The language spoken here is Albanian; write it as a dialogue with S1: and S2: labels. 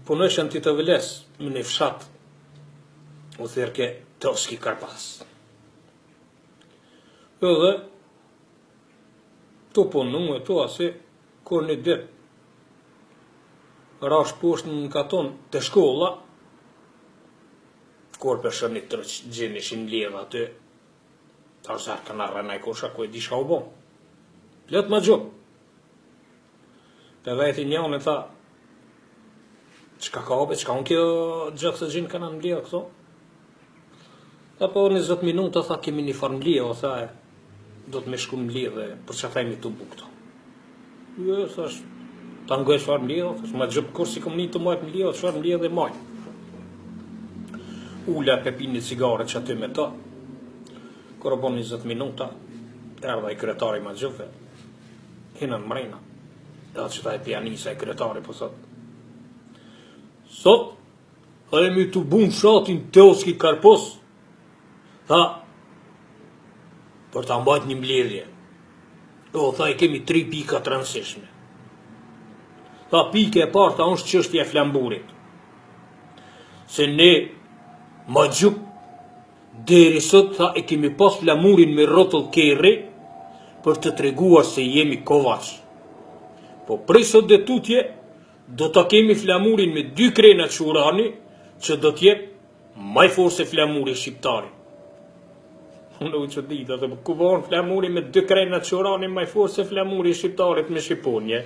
S1: Punojsha në Titov Les, në një fshat, u thirrke Teoski Karpas. Edhe, tu punu e tu asi, kur një ditë, rash poshtë në katun te shkolla, kur pe shoh një troç gjin ishin mbledh aty, tash zar kanë rrenë ai kusha, ku e di çka u bo. Plot magjup. Pe veti njënin tha, çka ka be, çka unë kjo gjithë këtë gjinë kanë mbledh këto? Tha po 20 minuta, tha kemi një farë mbledhje, tha e, do të me shku në mbledhje, për që themi të bu këto. Jo, thash, ta ngoj çfarë mbledhje, thash, magjup kurrë s'i kom ni tu majtë mbledhje, çfarë mbledhje majnë. Ula pe pi një cigare që aty me ta, kur u bon 20 minuta, erdh ai kryetari i magjupve, Hinën mrena. Edhe që ta e pijanisa e kryetari po thot. Sot, tha jemi tubu në fshatin Teoski Karpos, tha, për ta mbajt një mbledhje. O, tha, i kemi tri pika të rëndësishme. Tha, pika e parë, tha, është çështja e flamburit. Se ne, magjup, Deri sot tha e kemi pas flamurin me rrotull kerri për të treguar se jemi kovaç. Po prej sot dhe tutje do ta kemi flamurin me dy krena qurani që do të jetë ma i fortë se flamuri i shqiptarit. Unë u çudita, dhe ku bon flamuri me dy krena qurani ma i fortë se flamuri i shqiptarit me shqiponje.